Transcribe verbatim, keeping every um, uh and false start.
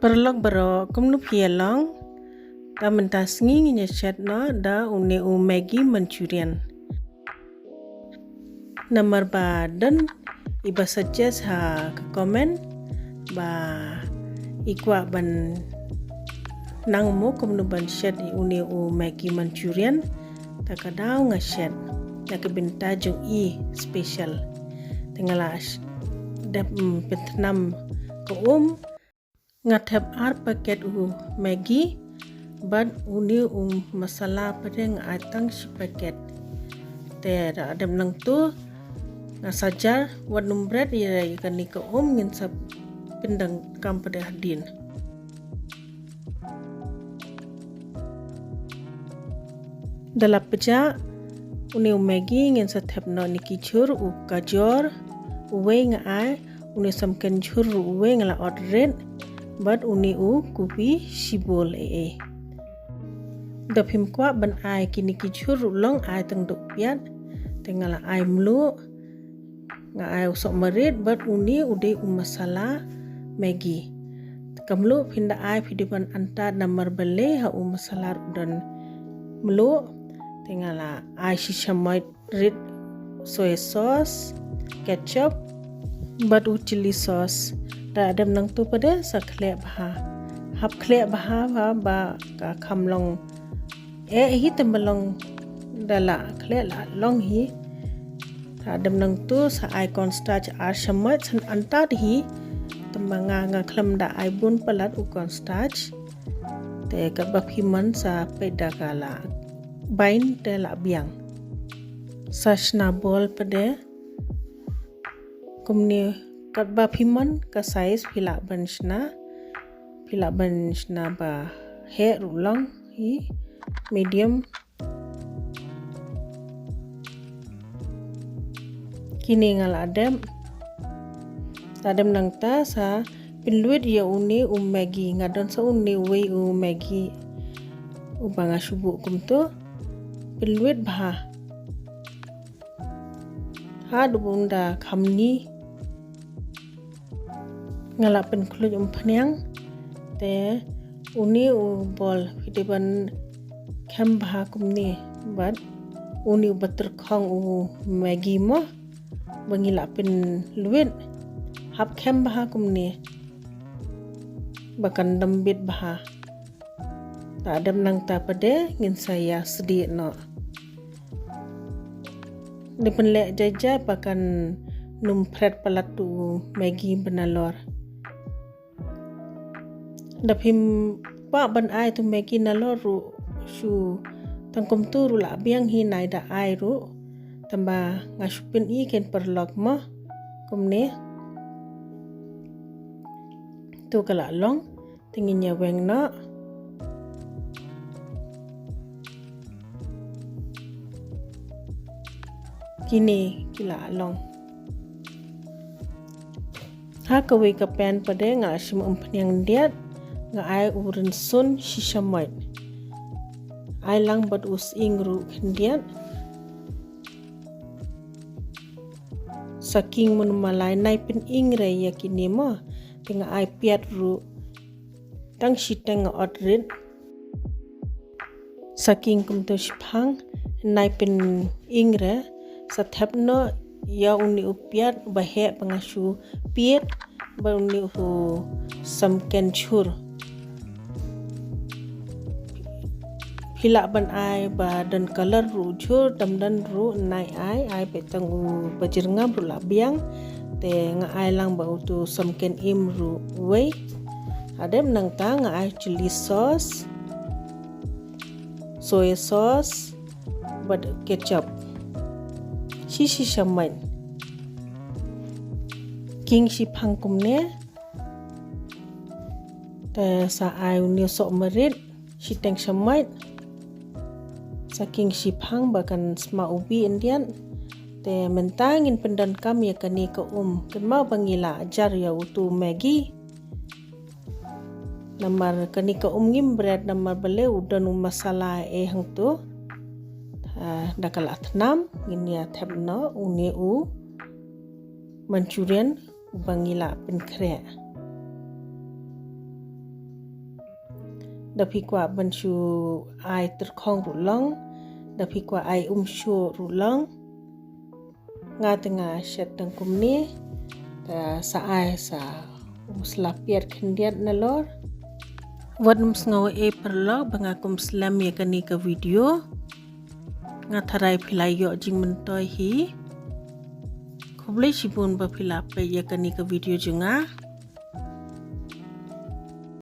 Paralok baroh, kumno phi ïa long? Te mynta sngi ngin ïa shet noh da une u Maggi Manchurian. Namar ba don i ba suggest ha ka comment ba i kwah ban nang mo kumno ban shet une u Maggi Manchurian. Te ka daw nga shet na ka bynta jong i special. Te nga la sh-, dep, mm, pynthnam ka um. Nga thep ar paket u Maggi bad une u masala pat nga ai tang shi paket. Te da dep nangtu nga sa jar wat nym bret ïa kane ka um, ngin sa pyndonkam pat hadien. Da la pjah une u Maggi ngin sa thep noh ne ki jhur u kajor uwei nga ai, une samken jhur ruh uwei nga la ot rit, bad une u kubi shibul ei ei. Da phim kwah ban ai kine ki jhur ruh long, ai tang da u piat. Te nga la ai mluh, nga ai u sohmarit bad une u dei u masala Maggi. Ka mluh phin da ai phi dei ban antad namar balei ha u masala ruh don mluh. Te nga la ai shi shamoit rit soy sauce, ketchup bad u chili sauce. Da dep nangtu pat sa khleh bha. Hap khleh bha ba, ba ka kham long eh hi, te ba long da la khleh la long hi. Da dep nangtu sa ai cornstarch ar shamoit, san antad hi. Te ma nga, nga khlem da ai bun palat u cornstarch. Te katba phi mon sa peit da ka la bind te la biang. Sa shna ball pat kumne, katba phi mon ka size phi lah ban shna, phi lah ban shna ba heh ruh long hi, medium. Kine nga la dep. Sa dep nangta sa pynlwit ïa une u Maggi, nga don sa une uwei u Maggi uba nga shu buh kumtu. Pynlwit bha haduh ba un da kham ni. Nga la pynkhluit umphniang. Te une u ball phi dei ban khem bha kumne bad une uba tyrkhong u Maggi mo, ba ngi la pynlwit, hap khem bha kumne ba kan dam bit bha. Da dep nangta pat ngin sa ïa sdieh noh. Dei pynleh jai jai ba kan nym phret palat u Maggi ba nalor. Da phim kwah ban ai tu Maggi nalor ruh shu tang kumtu ruh la biang hi, nai da ai ruh. Tangba nga shu pyni kein paralok mo kumne. Tu ka la long. Te ngin ïa weng noh. Kine ki la long. Ha kawei ka pan pat nga la shim umphniang khyndiat, nga ai u rynsun shi shamoit. Ai lang bad u sying ruh khyndiat. Sa king mynno ma lai, nai pyn-ing re ïa kine mo. Te nga ai piat ruh tang shiteng, nga ot rit. Sa king kumto shiphang, nai pyn-ing re. Sa thep noh ïa une u piat ba heh ba nga shu piat bad une u samken jhur. Phi lah ban ai ba don colour ruh jhur, tam don ruh nai ai, ai peit tang u ba jyrngam ruh la biang. Te nga ai lang ba utu samken im ruh wei. Hadep nangta nga ai chilli sauce, soy sauce bad ketchup. Shi shi shamoit. King shiphang kumne. Te sa ai une u soh marit shiteng shamoit. Sa king shiphang ba kan sma ubi indian. Te mynta ngin pyndonkam ïa kane ka um. Kynmaw ba ngi la jar ïa utu Maggi. Namar kane ka um ngim bret namar balei u don u masala eh hangtu. Ah, da ka la thnam ngin ïa thep noh une u Manchurian uba ngi la pynkhreh. Da phi kwah ban shu ai tyrkhong ruh long, da phi kwah ai um shuh ruh long. Nga te nga shet tang kumne, te sa ai sa u sla piat khyndiat nalor. Wat nym sngew ei paralok ba nga kum slem ïa kane ka video. Nga tharai phi la ïoh jingmyntoi hi. Khublei shibun ba phi la peit ïa kane ka video jong nga.